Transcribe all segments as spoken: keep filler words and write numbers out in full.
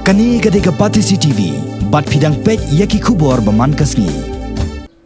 Kane ka dei ka Batesi T V, bad phi dang peit ïa ki khubor ba man ka sngi.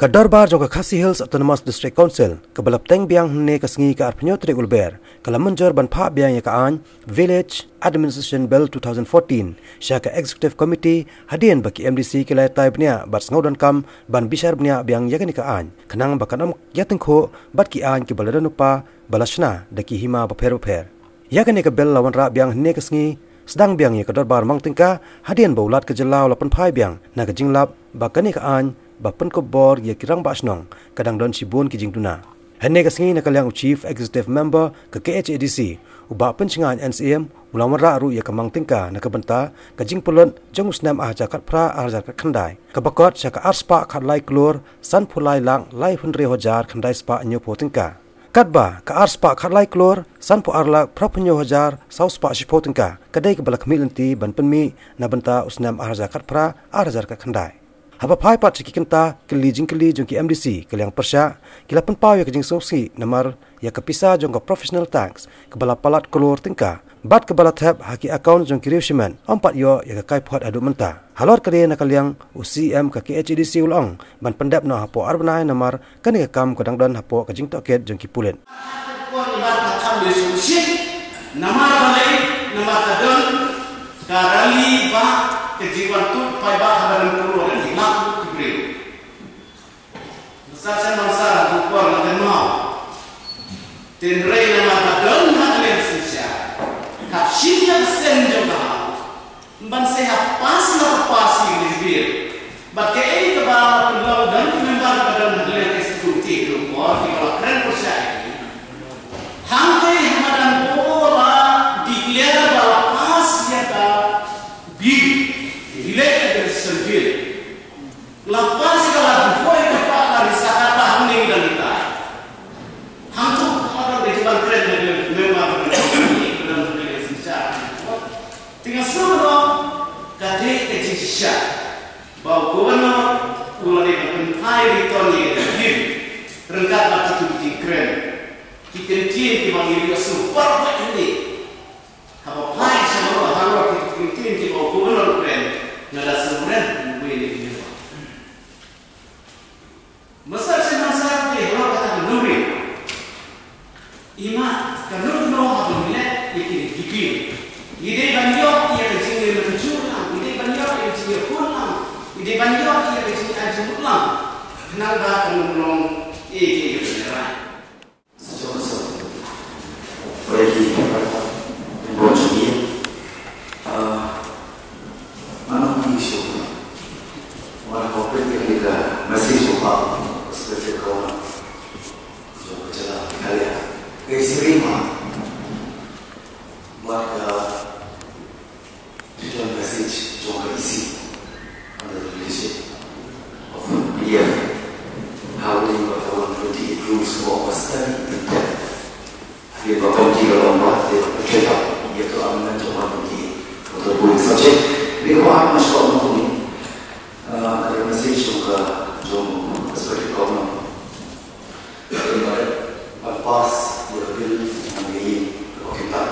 Ka dorbar jong ka Khasi Hills Autonomous District Council, kaba la pteng biang hynne ka sngi ka arphew tarik u Lber, ka la mynjur ban phah biang ïa ka aiñ Village Administration Bill two thousand fourteen sha ka Executive Committee, hadien ba ki M D C ki la ïatai bniah bad sngewdonkam ban bishar bniah biang ïa kane ka aiñ, khnang ba kan ym ïatyngkhuh bad ki aiñ kiba la don lypa ba la shna da ki hima bapher bapher. Ïa kane ka bill la wanrah biang hynne ka sngi, sdang biang ïa ka dorbar mang tyngka, hadien ba u Lat ka jylla u la pynphai biang na ka jinglap ba kane ka aiñ ba pynkup bor ïa ki rangbah shnong ka dang don shibun ki jingduna. Hynne ka sngi, na ka liang u Chief Executive Member ka K H A D C, u Bah Pynshngaiñ N S Syiem, u la wanrah ruh ïa ka mang tyngka na ka bynta ka jingpynlut jong u snem ar hajar khatphra ar hajar khatkhyndai, kaba kot sha ka arspah khatlai klur sanphew lai lak laiphew hynriew hajar khyndai spah hynñiewphew tyngka. Katba ka arspah khatlai klur sanphew ar lak phraphew hynñiew hajar saw spah shiphew tyngka ka dei kaba la khmih lynti ban pynmih na bynta u snem ar hajar khatphra ar hajar khatkhyndai. Haba phai pat sha ki kynta kylli jingkylli jong ki M D C, ka liang pyrshah ki la pynpaw ïa ka jingsngewsih namar ïa ka pisa jong ka professional tax kaba la palat klur tyngka bad kaba la thep ha ki account jong ki riew shimet, ym pat ïoh ïa ka kaiphod haduh mynta. Halor kane, na ka liang u C E M ka K H A D C u la ong ban pyndep noh hapoh ar bnai namar kane ka kam ka dang don hapoh ka jingtohkit jong ki pulit. Namar balei, namar ka don ka rally ba ka jingwan tuid paidbah ha badan puro da ki lak ki briew. Basa sha namar sa ka por na ka mau. Tynrai namar ka don ha ka liang synshar, hap shim ïa ka seng jong ka hau. Ban sa hap pass na ka pass ïa ka bill. Bad kaei kaba la pynlong don ki member ba don ha ka liang executive committee, ki por kiba la kren pyrshah ïa ki. Hangtei ha madan ko la declare ba la pass ïa ka bill, Village Administration Bill. La pass ka la duhoi ka pa la risa ka ta hangne da ni ta. Hangtu ka don ka jiban kren da ni member da ni da ni sincha. Tinga sura ka dei ka jingshisha ba u governor u la dei ban pynphai return ïa ka bill ryngkat bad kito ki jingkren. Ki kyntien kiba ngi ïohsngew baroh hangne. Haba phai sha baroh halor ki kyntien kiba u governor u kren, nga da sngewrem uwei na ki nongmihkhmat. Massar sha massar te halor kata ka nongrim. Imat ka nongrim haba ngi leh ïa kine ki bill, ngi dei ban ïoh ïa ka jingïamynjur lang, ngi dei ban ïoh ïa ka jingïakhun lang, ngi dei ban ïoh ïa ka jingïaid jingmut lang. Khnang ba kan ym long ïa ki ïa ka jingïarai. Digital message jong ka E C under the leadership of P D F, ha u dei ba ka one twenty-eight rules ka ba study in depth. Hadien ba committee ka long ba dei ba check up ïa ka amendment jong one twenty-eight, ka ba bun subject. Dei ba ma shu ong kumne, ah, ka message jong ka, jong ka Respected Governor, dei ba ban pass ïa ka bill na ka ïing ka ba kynta.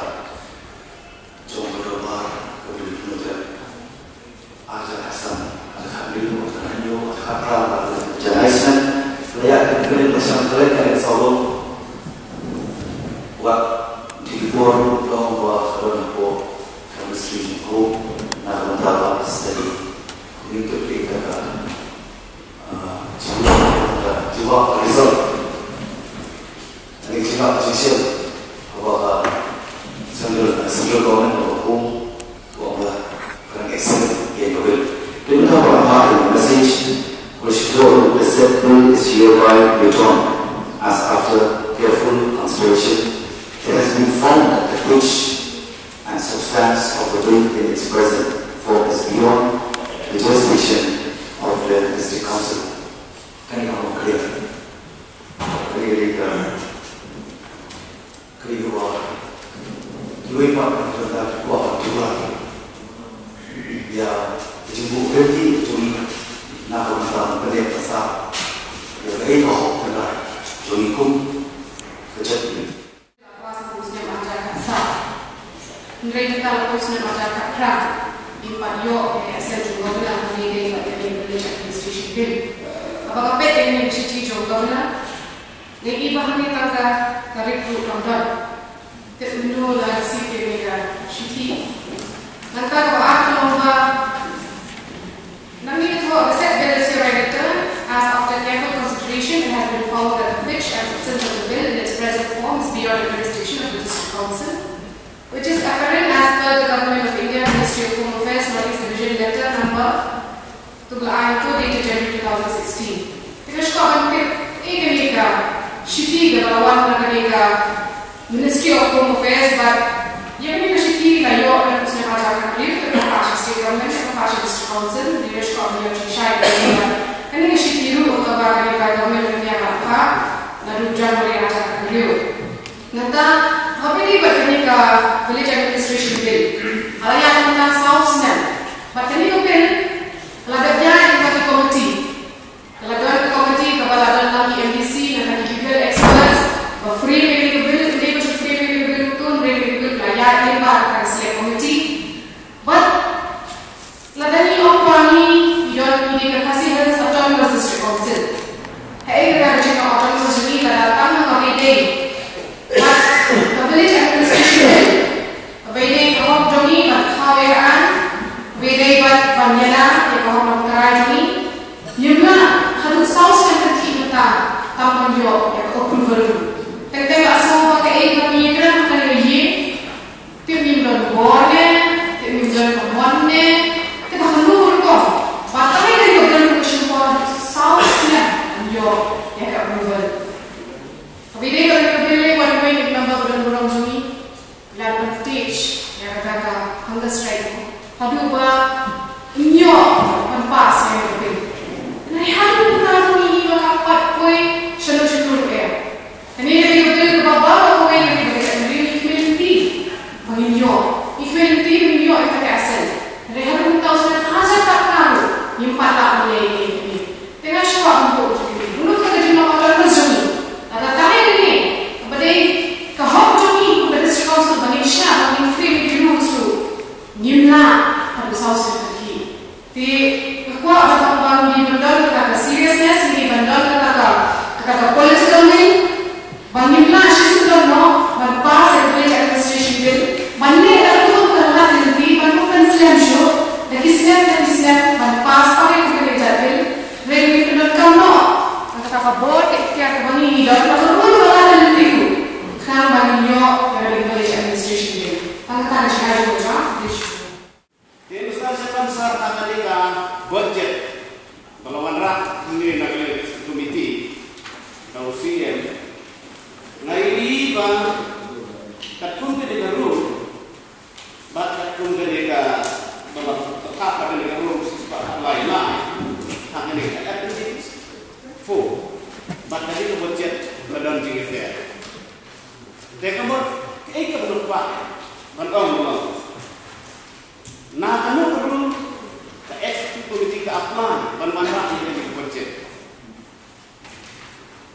Jong ka dorbar ka ba dei pynlong. Arja Hassan, arja Khatlin, arja Khatlin, arja Khatphra, arja Khatphra, la ïa ka kren ba shang kren ka len sawdong. Wat dei bor dong ba ka don hapoh chemistry jong ko na ka bynta ba study. Ni tu ki ka ka, ah, jiwa, jiwa result. Ani jingïakhun jingshim haba ka central, central government haba kum, haba ka dang accept ïa ka bill. Te mynta ba ka message, we should all accept bill is hereby withdrawn as after careful consideration it has been found that the pitch and substance of the bill in its present form is beyond the jurisdiction of the District Council. Kane ka long clear. Kane ka long clear. Kane ka long clear. Kiwei pat ki don ki kwah ban jubab ïa ka jingbuh lynti jong ngi na ka bynta ban pynlong ka sap ïa kaei ka hok ka jong ngi kum ka jaitbynriew. Hynrei kata la poi snem arhajar khatphra. Pat ïoh ïa ka assent jong Governor hangne dei pat ïa ka Village Administration Bill. Haba nga peit ïa kane ka shithi jong Governor, nga i ba hangne tang ka tarik ruh kam don. Te mynno la receive ïa kane ka shithi? Nangta kaba ar ka long ba nangne ka thoh, the said bill is hereby written as after careful consideration it has been found that the pitch and substance of the bill in its present form is beyond the jurisdiction of the District Council, which is apparent as per the Government of India Ministry of Home Affairs, North East Division, letter number, to la ai to, dated January two thousand sixteen. Te nga shu kwah ban tip, eh, kane ka shithi kaba la wan na kane ka Ministry of Home Affairs, bad ïa kane ka shithi la ïoh ha u snem hajar khathynriew, te ka phah sha State Government, te ka phah sha District Council. Te nga shu kwah ban ïa shai kane ka, kane ka shithi ruh kaba kane ka Government of India ka la phah naduh January hajar khathynriew. Nangta, haba ïadei bad kane ka Village Administration Bill, ka la ïaid mynta saw snem. Bad kane ka bill ka la dep ïaid lyngba ki committee. Ka la don ka committee kaba la don lang ki M D C, nangta ki legal experts ba frame ïa kane ka bill, hynrei ba shu frame ïa kane ka bill, to hynrei kane ka bill ka la ïaid lyngba ka Select Committee. Bad lada ngi ong ba ngi don ngi dei ka Khasi Hills Autonomous District Council, haei kata ka jingong autonomous jong ngi lada tang haba ïadei bad ka Village Administration Bill, kaba ïadei ka hok jong ngi ban thaw ïa ka aiñ, kaba ïadei bad ban ïada ïa ka hok ban trai jong ngi? Ngim lah haduh saw snem kynthih mynta tang ban ïoh ïa ka approval ruh. Teng teng la sngew ba kaei ba ngi ïakren ha kane ka ïing, tip ngim don bor ne, tip ngim don ka mon ne, tip ba kano rukom, ba kaei ka ïoh don ka shim por saw snem ban ïoh ïa ka approval. Kaba ïadei bad ka bill, wan wei ngi, member ba don burom jong ngi, la pynstitch ïa kata ka hunger strike haduh ba ngin ïoh ban pass ïa ka bill. Hynrei haduh mynta ruh ngi ïohi ba kam pat poi shano shano ruh em. Kane ka dei ka bill kaba baroh kawei, kane ka dei ka bill, ngi khmih lynti ba ngin ïoh, ngi khmih lynti ba ngin ïoh ïa kata ka assent. Hynrei haduh mynta u snem hajar khatphra ruh ngim pat lah ban leh ïa kane. Te nga shu kwah ban buh ïa kane, mano kata ka jinglong autonomous jong ngi? Lada tang ïa kane kaba dei ka hok jong ngi kum ka District Council ba ngin shah, ba ngin frame ïa ki rules ruh, ngim lah haduh saw snem kynthih. Te nga kwah ba tang ba ngi dei ban don kata ka seriousness, ngi dei ban don kata ka, kata ka political will, ba ngim lah shisien don noh ban pass ïa ka Village Administration Bill, ban leh da ka tum ka lad ka lynti, ban kum ban slem shuh da ki step da ki step ban pass pat ïa ka Village Bill. Hynrei ngi pyndonkam noh kata ka bor, ka iktiar kaba ngi don, kaba ngi don, kaba ngi don, khnang ba ngin ïoh ïa ka Village Administration Bill. Tang kata ka jingai jong nga. Te Mister Chairman Sir, ha kane ka budget ba la wanrah hangne na ka Legislative Committee da u C M, nga ïohi ba katkum kane ka rule, bad katkum kane ka, ba la phah pat kane ka rule shispah khatlai lai ha kane ka Appendix four, bad kane ka budget la don jingïapher. Te ka mut kaei kaba nga kwah ban ong, ban ong, na kano ka rule ka Executive Committee ka apply ban wanrah ïa kane ka budget?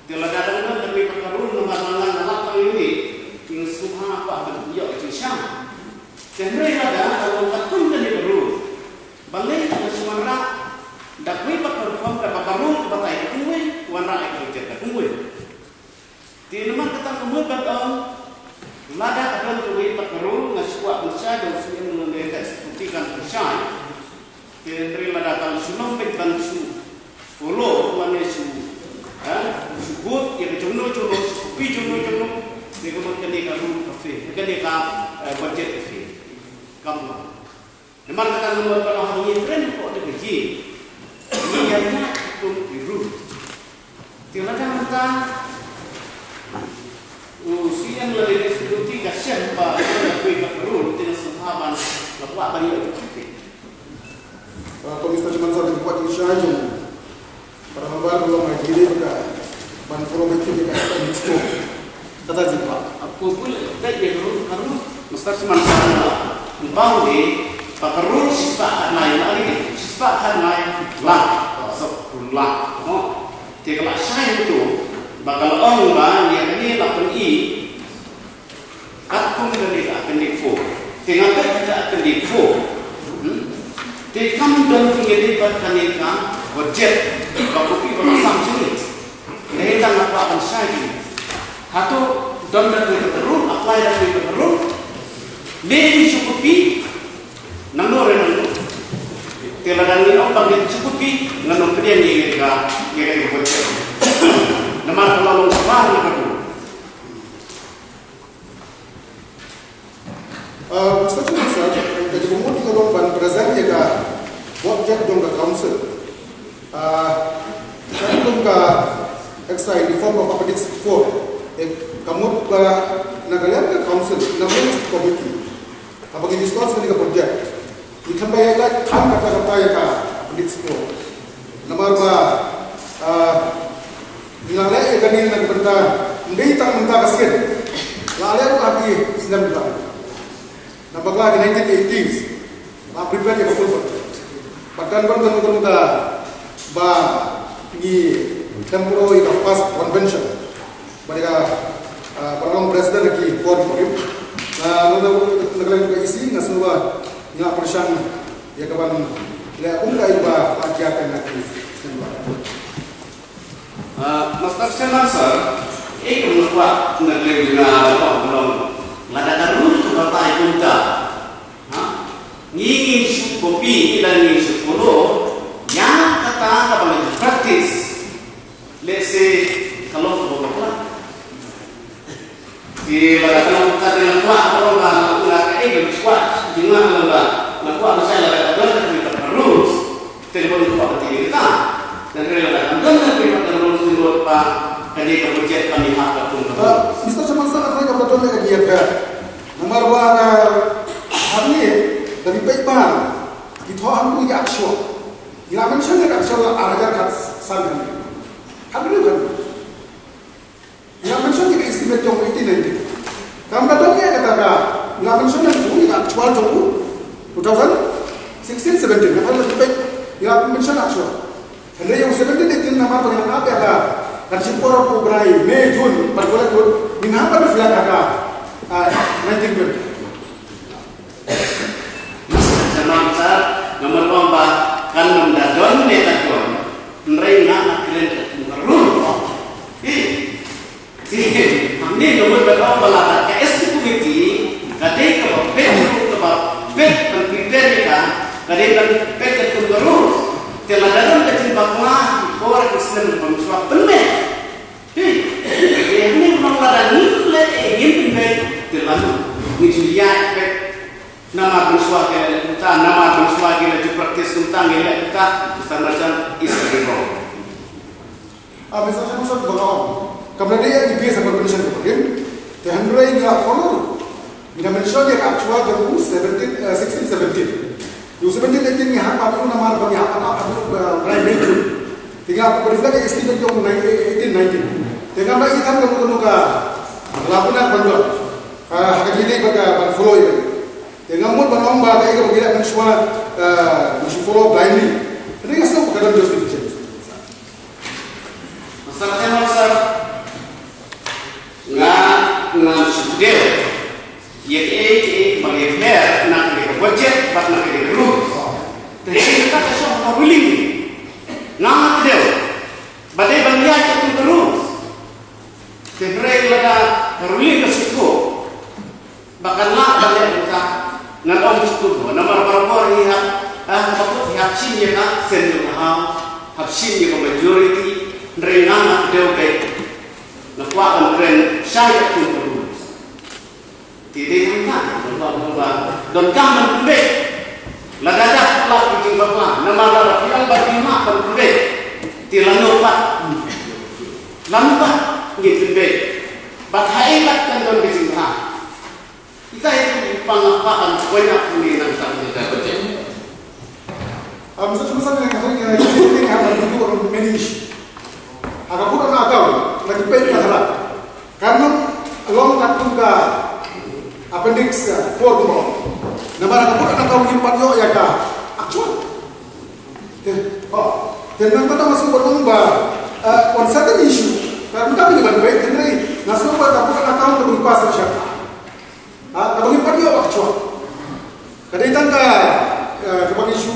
Te lada dang don kawei pat ka rule namar nga nga lap tang ïa une, te nga sngewbha kwah ban ïoh jingshai. Te hynrei lada ka long katkum kane ka rule, balei ka shu wanrah da kawei pat ka rukom, kaba ka rule ka batai da kumwei, wanrah ïa ka budget da kumwei? Te namar kata nga mut ban ong, lada ka don kawei pat ka rule, nga shu kwah ban shai da u C M, ngan leh ka executive kan pynshai. Te hynrei lada ka shu long beit ban shu follow, mane shu, eh, shu vote ïa ka jongno jongno, shu copy jongno jongno, te ka mut kane ka rule ka fail, kane ka, eh, budget ka fail. Kam long. Namar kata nga mut ban ong, haba ngi kren hapoh kane ka ïing, ngi ïaid kum ki rule. Te lada mynta u C M lane ka executive ka shem ba ka rule, te nga sngewbha ban, nga kwah ban ïoh jingkit. Ah, to Mister Chairman Sir, nga kwah jingshai jong para member, ka long ïa kane ba ka ban follow beit ïa ka Appendix four. Kata jingkwah. Hapoh bul, beit ïa ka rule, ka rule. Mister Chairman Sir, nga bang de ba ka rule shispah khatlai lai, shispah khatlai lai. Ka sop rule lai. Te ka la shai hangto ba ka la ong ba ïa kane la pyni katkum kane ka Appendix four. Te nga peit kata Appendix four, hmm, Te kam don ki ngeit bad kane ka budget ba copy ba sam sini. Dei tang apa ban shai ki. Hato don da ki rule, apply da ki rule. Le ni shu copy nang no re nang no. Te la dang ni ong ba ngi shu copy nang no pedian ni ka ni ka budget. Namar kalau long sebar ni ka tu. Uh, Mister Chairman, sir, ka jingmut ïa ka long ban present ïa ka budget jong ka council. Uh, ka long ka extra in the form of appendix four. Eh, ka mut ba na ka liang ka council, na ka committee, haba ngi discuss ïa ka budget, ngi tharai ïa ka tang kata kata ïa ka appendix four. Namar ba, ah, ngi la leh ïa kane na ka bynta, ym dei tang mynta ka sien. La leh ruh ha ki snem mynta. Namar ba ki nineteen eighties la prepare ïa ka full budget. Bad kan ban ban ban da ba ngi tempro ïa ka first convention. Bad ïa ka, ah, ba long president ki por por. Na na na na ka leng ka isi nga sngewbha nga pyrshang ïa ka ban leh kum ka ïa ba la jia ka na ki snem ba. Ah, Mister Chairman, sir, eh, kum nga kwah na leng nga ba long lada ka rule tu ka tai kumta. Ha? Ngi ngin shu copy, ngi la ngin shu follow ïa kata kaba la practice. Let's say, ka long kaba bakla. Ki la ka long ka la kwah, ka long ka la ka eh, ka kwah, jingla ka long ka la kwah, masa la ka don ka rules. Te ba ngi kwah ka ti ka. Dan re la ka don ka rules ni ba ka dei ka budget kami hak ka pun ka. Mister Chairman, sa ka don ka dia ka. Namar ba ka hangne da ngi peit ba ki thoh hangne ïa ka actual. Ngi la mention ïa ka actual la ar hajar khatsan. Hangne kan. Ngi la mention ïa ka estimate jong eighteen nineteen. Kam da dong ïa kata ka. Ngi la mention ïa ka actual jong two thousand sixteen seventeen. Namar la ngi peit ngi la mention actual. Hynrei ïa u seventeen eighteen namar ba ngi hap ïa ka, kan shim por u Brai, May, June, bad kole kut, ngin hap ban reflect ha ka, ah, nineteen twenty. Sa nang sa, namar ba kan ym da don ne da don. Hynrei nga nga kren ka kum ka rule. Eh. Hangne ka mut ba ka ong ba la ka S T committee ka dei kaba peit ruh kaba peit ban prepare ïa ka, ka dei ban peit ka kum ka ruh. Te lada don ka jingbakla, por ka snem ban shuwa pynmih. Te hangne ba lada ngim leh, eh, ngim pynmih, te lano ngin shu ïaid peit. Namar ban shuwa ki la kumta, namar ban shuwa ki la ju practice kumta, ngi leh kumta, Mister Marchant is wrong. Ah, Mister Chairman, sir, ba nga ong. Kam da dei ïa ki base ha convention ka ba kin. Te hynrei ngi la follow. Ngi la mention ïa ka actual jong u seventeen, eh, sixteen seventeen. U seventeen eighteen ngi hap ban ïoh namar ba ngi hap ban ap ha u, eh, Brai May June. Te ngi la reflect ïa estimate jong u eighteen nineteen. Te ngam da i than ka mut ka la pynah ban ïoh. Ah, ha ka jingdei ba ka ban follow ïa. Te nga mut ban ong ba ka ïa ka ba ngi la mention, eh, ngi shu follow blindly. Te nga sngew ba ka don justification. Masa ka masa nga nga shu dei ïa kaei kaei ba ngi her na ka budget bad na ka rules. Te ka ka shong ka willing nga nga dei ba dei ban ïa ka rules. Te hynrei lada ka ruling ka shu Ba kan lah ban leh kumta. Ngan ong shuh mo, namar barabor hi hap, ah, hap, hi hap shim ïa ka sen jong ka haw, hap shim ïa ka majority, hynrei nga nga kdew beit. Nga kwah ban kren shai ïa ka kum ka rules. Te dei hangta, nga kwah ban ong ba donkam ban pynbeit. Lada dap lah ki jingbakla, namar lada phi ong ba phi mah ban pynbeit. Te lano pat, lano pat ngin pynbeit. Bad haei pat kan don ka jingbha. Ita ïa ki pang apa kan poi na puni nang tang ni ka budget. Am sa cuma sa nang hoi nang hoi nang hoi nang hoi manage. Aga pura na kau na ki pei na hara. Kan long kat pun ka appendix, eh, four mo. Namar aga pura na kau ni pat yo ya ka actual. Te, oh, te nang kata masuk berlumba, eh, on certain issue. Kan kami ban baik kan ni. Masuk ba ka pura na kau tu pas siapa. Ha, ka bang pat ïoh bak chuak. Ka dei tang ka, eh, ka bang issue.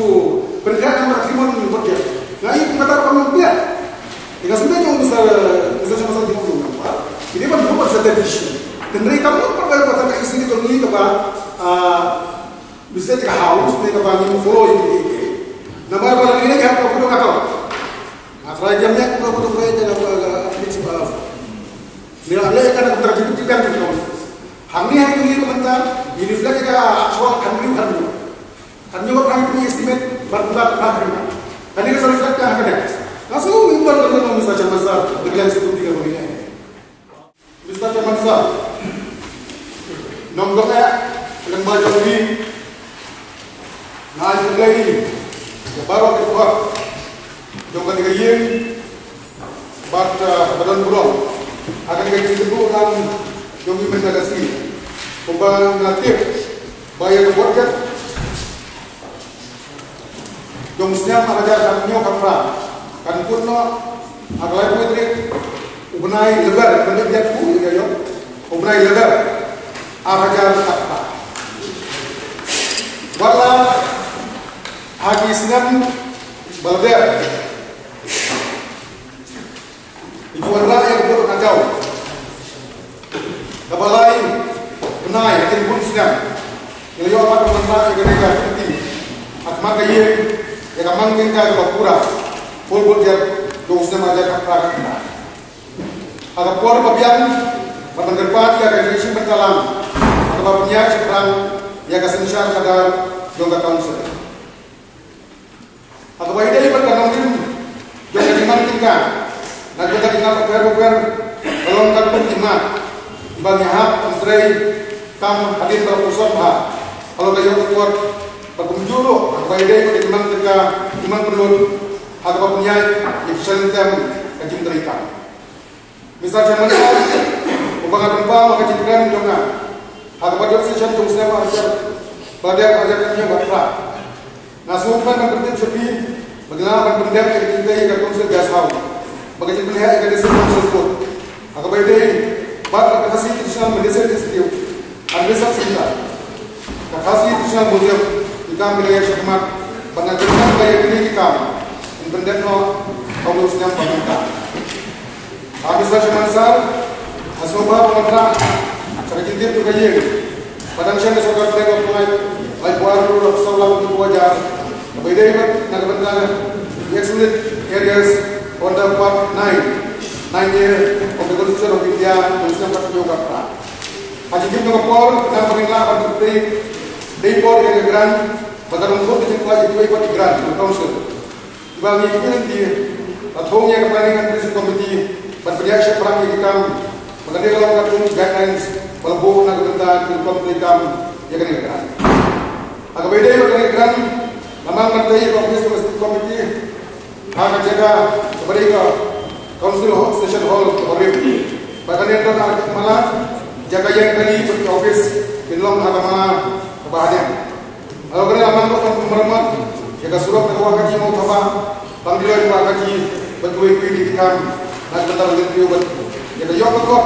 Pynkhraw namar ka khmih budget. Nga ïohi kumta ka mon pia. Ïa ka sngewthuh jong Mister, Mister Shyam Mansar jong u namar. Ini ban buat sa tradition. Hynrei kam pat ba ka isi ka ngi ka ba, ah, Mister ka house ne ka ba ngi follow ïa ki. Namar ba ngi ne ka ko ka. Nga try jam ïa ko ka ka ka principal. Ni la le ka na ka ka ka. Hangne ha ngi ka mynta, ini flag ka actual kan ni kan ni. Kan ni wat hang estimate bar bulan bar bulan. Kan ni ka sorry flag ka kan. Kaso ni bar bulan Mister Shyam Mansar, dengan seperti ka begini. Mister Shyam Mansar. Nongdok eh, leng ba jong ni. Nga ai khublei ïa baroh ki paidbah jong kane ka ïing bad, uh, ba don burom ha kane ka jingkyrduh lang jong ngi mynta ka sngi. Kumba nga tip ba ïa ka budget jong u snem ar hajar khathynñiew khatphra kan kut noh ha ka laiphew tarik u bnai Lber, mynta ïa ka ïoh u bnai Lber ar hajar khatphra. Wat la ha ki snem ba la dep ngi wanrah ïa ka bud ka jaw. Kaba lai bnai ha ki bun snem ngi la ïoh ban wanrah ïa kane ka kynti ha khmat ka ïing ïa ka mang tyngka kaba pura full budget jong u snem ar hajar khatphra. Ha ka por ba biang bad ban kyrpad ïa ka jingshim bynta lang ha kaba pynïaid shaphrang ïa ka synshar khadar jong ka council. Ha kaba ïadei bad ka nongrim jong ka jingmang tyngka na ka bynta ki ngat bapher bapher, ka long katkum ki mat kiba ngi hap ban trei kam hadien ba la pynshong bha halor ka ïoh ka kot, bad kumjuh ruh ha kaba ïadei bad ka jingmang tyngka, jingmang pynlut ha kaba pynïaid ïa ki sha lyntem ka jingtrei kam. Mister Chairman, uba nga pynpaw ha ka jingkren jong nga ha kaba dep session jong u snem arhajar, ba dep arhajar khathynñiew khathynriew. Nga sngewkmen ban pyntip sha phi ba ngi lah ban pyndep ïa ka jingtei ïa ka Council Guest House, ba ka jingpynheh ïa ka District Council Court ha kaba ïadei bad ka Khasi Traditional Medicine Institute and Research Center, ka Khasi Traditional Museum, ki kam ki la ïaid shakhmat, bad nga kyrmen ba ïa kine ki kam kin pyndep noh ha u snem ba mynta. Ah, Mister Chairman Sir, nga sngewbha ban wanrah sha ka jingtip jong ka ïing ba dang shem ka sorkar pdeng ka pynlait laiphew ar klur arphew saw lak arphew hajar kaba ïadei bad na ka bynta ki excluded areas under part nine, nine A of the Constitution of India, ka snem khathynñiew khathynriew. Ha ka jingtip jong ka por, khnang ba ngin lah ban pyntrei dei por ïa ka grant, ba ka long ka jingpynlait ïa kiwei pat ki grant jong ka Council. Ba ngi ki lynti, la thung ïa ka Planning and Administration Committee ban pynïaid shaphrang ïa ki kam, ba kane ka long katkum ki guidelines ba la buh na ka bynta ki rukom treikam ïa kane ka grant. Ha kaba ïadei bad kane ka grant, la mang ban tei ïa ka office jong ka Executive Committee ha ka jaka kaba dei ka Council Hall, Session Hall kaba rim. Bad kane ka don ha ka mala, jaka ïeng kali bad ki office kin long ha ka mala kaba hadien. Halor kane la mang ruh ban pynmaramot ïa ka surok na ka Wahkaji Mawthabah, Bangdiloi Wahkaji, bad kiwei kiwei de ki kam na ka bynta ban kyntiew bad ïa ka ïoh ka kot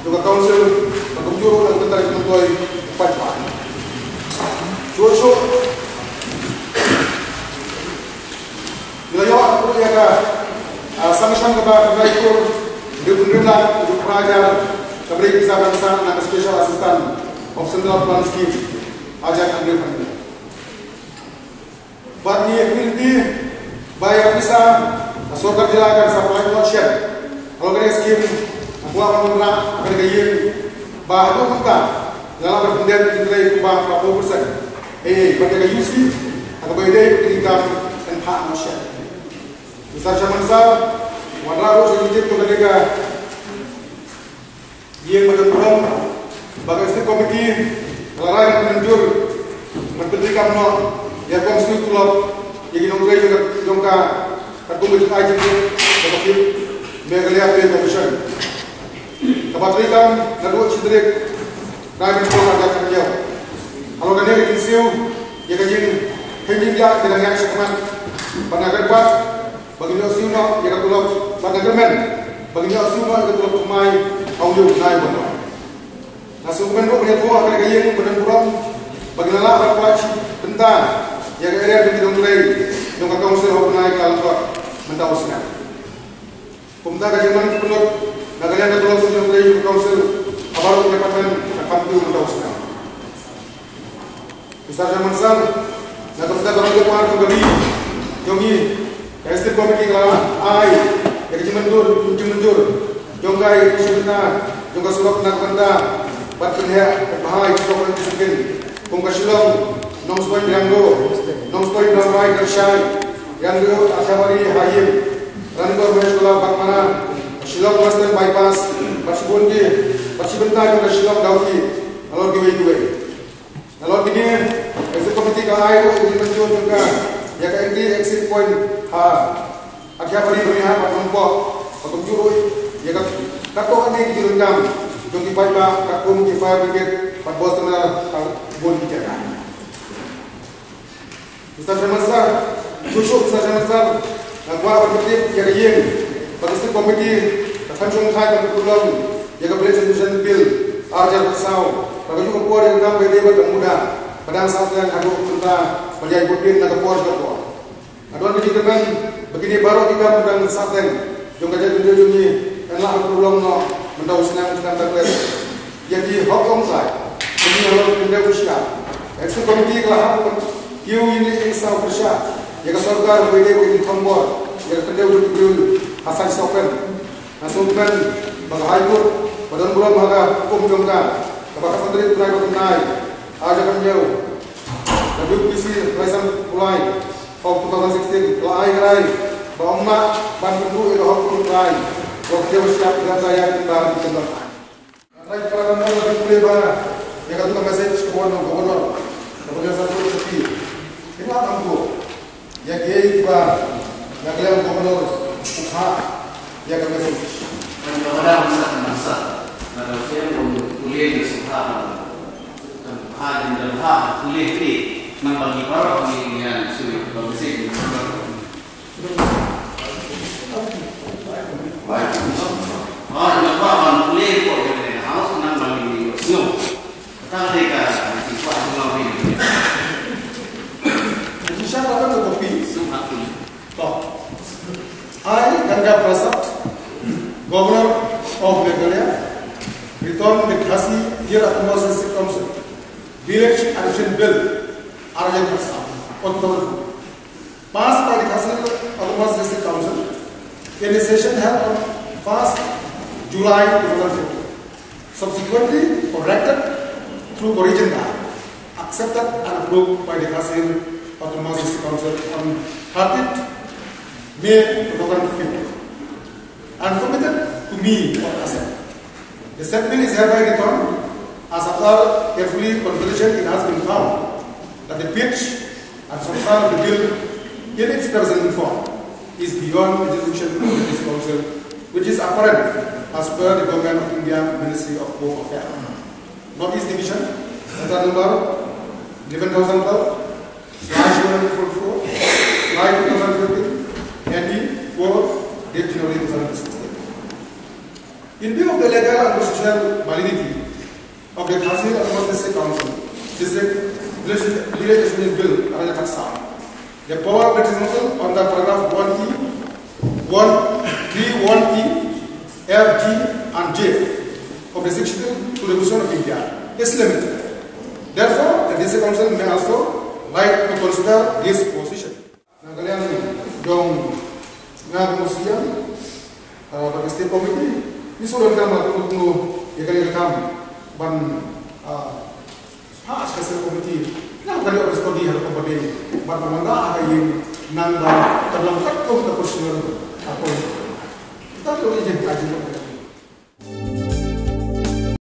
jong ka Council, bad kumjuh ruh na ka bynta ban kyntiew paidbah. Shuh shuh ngi la ïoh ruh ïa ka, ah, sanction kaba kynhai klur hynriew hynriew lak hynriew phra hajar, kaba dei pisa ban sah na ka Special Assistance of Central Plan Scheme. Hajar hynriew hynriew. Bad ngi ïa kyrpad ba ïa ka pisa ka sorkar jylla kan sa pynlait noh shen halor kane ka skim. Nga kwah ban wanrah ha kane ka ïing ba haduh mynta nga la ban pyndep ïa ki trei kumba ka four percent. Ei ei, bad ïa ka U C ha kaba ïadei bad kane ka kam kan phah noh shen. Mister Chairman Sir, wanrah ruh sha ki tip jong kane ka ïing ba don burom ba ka Executive Committee ka la rai ban pynjur ban pyntreikam noh ïa ka Council tulop ïa ki nongtrei jong ka, jong ka katkum ka jingai jingkit jong ka Fifth Meghalaya Pay Commission, kaba treikam naduh shi tarik Naiwieng ar hajar khathynñiew. Halor kane ka jingsiew ïa ka jingkheiñ jingbiang ki dang ïaid shakhmat, bad nga kyrpad ba ngin ïoh siew noh ïa ka tulop, bad nga kyrmen ba ngin ïoh siew noh ïa ka tulop thymmai ha une u bnai ba wan. Nga sngewkmen ruh ban ïathuh ha kane ka ïing ba don burom ba ngin lah ban pynlait bynta ïa ka area jong ki nongtrei. jong ka Council ha u bnai ka la tlot mynta u snem. Kumta ka jingmane ki pynlut na ka liang ka Block Executive Committee jong ka Council ha baroh ki department ka kham kiew mynta u snem. Mister Chairman Sir, na ka bynta ka roi ka par jong ka ri jong ngi, ka Executive Committee ka la ai ïa ka jingmynjur, jingmynjur jong ka ïa ka jingmynjur jong ka surok na ka bynta bad pynheh bad bha ïa ka surok na ka sengkien kum ka Shillong Nongstoiñ Riangdo, Nongstoiñ Nongrai Kyrshai, Riangdo Athiabari Haïing, Ranikor Mahesh Khola Baghmara, Shillong Western Bypass, bad shibun ki, bad shi bynta jong ka Shillong Dawki, halor kiwei kiwei. Nalor kine, Executive Committee ka ai ruh ïa ka jingmynjur jong ka ïa ka entry exit point ha Athiabari Byrnihat bad Nongpoh, bad kumjuh ruh ïa ka, katto katne ki jingdonkam jong ki paidbah katkum ki fire brigade bad bus terminal ha bun ki jaka. Mister Chairman Sir, shuh shuh Mister Chairman Sir, nga kwah ban pyntip ïa ka ïing ba ka Executive Committee ka pynshong kheit ban pynlong ïa ka Village Registration Bill ar hajar arphew saw. Ba kajuh ka por ïa ka kam ba ïadei bad ka muda ba dang sahteng haduh mynta ba ïai bud biang na ka por sha ka por. Nga don ka jingkyrmen ba kine baroh ki kam ba dang sahteng jong ka jaitbynriew jong ngi kan lah ban pynlong noh mynta u snem khnang ba ka ïa ki hok longtrai. Kine halor ka khyndew pyrshah, Executive Committee ka la hap ban kiew ïa ine i saw pyrshah ïa ka sorkar ba ïadei bad ki thombor ïa ka khyndew jong ki briew ha Saiñ Sohkren. Nga sngewkmen ba ka High Court ba don burom ha ka hukum jong ka, kaba ka Secretary Tnai ba Tnai, ar hajar khathynñiew, ka W P C Raisam Pulai of two thousand sixteen, ka la ai ka rai ba ym lah ban kynduh ïa ka hok ka trai, ka khyndew pyrshah ka dang ïa ka tynrai ka tynrai. Nga trai para nongmong, nga pule ba ïa katu ka message ka wan na u Governor, ka Professor Tulian Shetty. Ïa nga tam ko ïa kiei kiba na ka liang u Governor u phah ïa ka message. Kan ka wada masa masa na ka liang u pule ïa sngewbha. Kan phah din da phah pule pule nang bagi para pule ïa sui ka message ni. I, Ganga Prasad, Governor of Meghalaya, return the Khasi Hills Autonomous District Council Village Addition Bill, R J Khasi, on the passed by the Khasi Hills Autonomous District Council in a session held on first July two thousand fifteen. Subsequently corrected through corrigendum, accepted and approved by the Khasi Hills Autonomous District Council on thirtieth May two thousand fifteen. And submitted to me for assent. The said bill is hereby returned, as after carefully consideration it has been found that the pitch and substance of the bill in its present form is beyond the jurisdiction of the District Council, which is apparent as per the Government of India Ministry of Home Affairs, North East Division, letter number eleven thousand twelve, slash one hundred forty-four, slash two thousand fifteen, N E four, date January two thousand sixteen. In view of the legal and constitutional validity of the Khasi Hills Autonomous District Council, District Village, Village Assembly Bill, R J Khasi, the power of the District Council under paragraph one E, one three one E, F, G, and J of the sixty-two Constitution of India is limited. Therefore, the District Council may also like to consider this position. Na ka liang jong nga kum u Syiemlieh, ah, bad ka State Committee, ngi shu donkam ban pynlong ïa kane ka kam ban, ah, pass ka State Committee. Nang ka liang ka study ha ka bad ban wanrah ha ka ïing nang ba kan long katkum ka professional appointment. Kita tu ïa ka